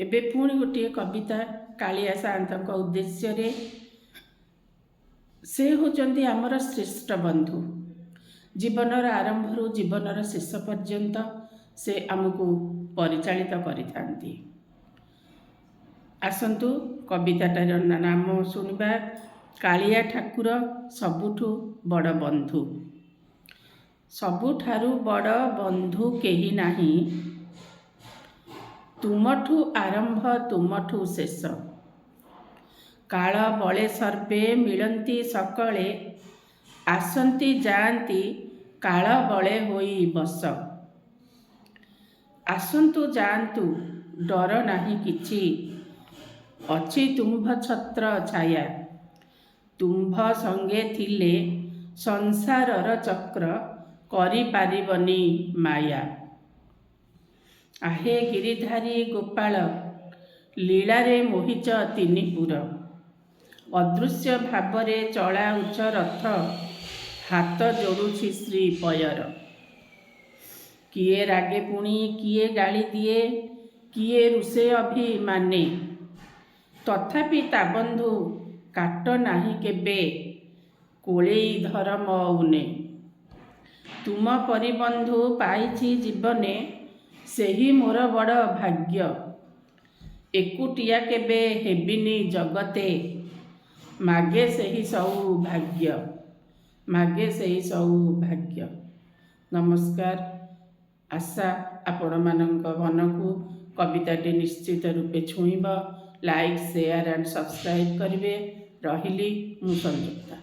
ଏବେ ପୁଣି ଗୋଟିଏ କବିତା କାଳିଆ ସାଆନ୍ତଙ୍କ ଉଦ୍ଦେଶ୍ୟରେ। ସେ ହେଉଛନ୍ତି ଆମର ଶ୍ରେଷ୍ଠ ବନ୍ଧୁ। ଜୀବନର ଆରମ୍ଭରୁ ଜୀବନର ଶେଷ ପର୍ଯ୍ୟନ୍ତ ସେ ଆମକୁ ପରିଚାଳିତ କରିଥାନ୍ତି। ଆସନ୍ତୁ, କବିତାଟାର ନାମ ଶୁଣିବା, କାଳିଆ ଠାକୁର ସବୁଠୁ ବଡ଼ ବନ୍ଧୁ। ସବୁଠାରୁ ବଡ଼ ବନ୍ଧୁ କେହି ନାହିଁ, ତୁମଠୁ ଆରମ୍ଭ, ତୁମଠୁ ଶେଷ। କାଳ ବଳେ ସର୍ବେ ମିଳନ୍ତି ସକଳେ, ଆସନ୍ତି ଯାଆନ୍ତି କାଳ ବଳେ ହୋଇ ବଶ। ଆସନ୍ତୁ ଯାଆନ୍ତୁ ଡର ନାହିଁ କିଛି, ଅଛି ତୁମ୍ଭ ଛତ୍ର ଛାୟା। ତୁମ୍ଭ ସଙ୍ଗେ ଥିଲେ ସଂସାରର ଚକ୍ର କରିପାରିବନି ମାୟା। ଆହେ ଗିରିଧାରୀ ଗୋପାଳ, ଲୀଳାରେ ମୋହିଚ ତିନିପୁର। ଅଦୃଶ୍ୟ ଭାବରେ ଚଳାଉଛ ରଥ, ହାତ ଯୋଡ଼ୁଛି ଶ୍ରୀ ପୟର। କିଏ ରାଗେ ପୁଣି କିଏ ଗାଳି ଦିଏ, କିଏ ରୁଷେ ଅଭିମାନେ, ତଥାପି ତା ବନ୍ଧୁ କାଟ ନାହିଁ କେବେ, କୋଳେଇ ଧର ମଉନେ। ତୁମ ପରି ବନ୍ଧୁ ପାଇଛି ଜୀବନେ, ସେହି ମୋର ବଡ଼ ଭାଗ୍ୟ। ଏକୁଟିଆ କେବେ ହେବିନି ଜଗତେ, ମାଗେ ସେହି ସୌଭାଗ୍ୟ, ମାଗେ ସେହି ସୌଭାଗ୍ୟ। ନମସ୍କାର। ଆଶା, ଆପଣମାନଙ୍କ ମନକୁ କବିତାଟି ନିଶ୍ଚିତ ରୂପେ ଛୁଇଁବ। ଲାଇକ୍, ସେୟାର ଆଣ୍ଡ ସବସ୍କ୍ରାଇବ୍ କରିବେ। ରହିଲି, ମୁଁ ସଂଯୁକ୍ତା।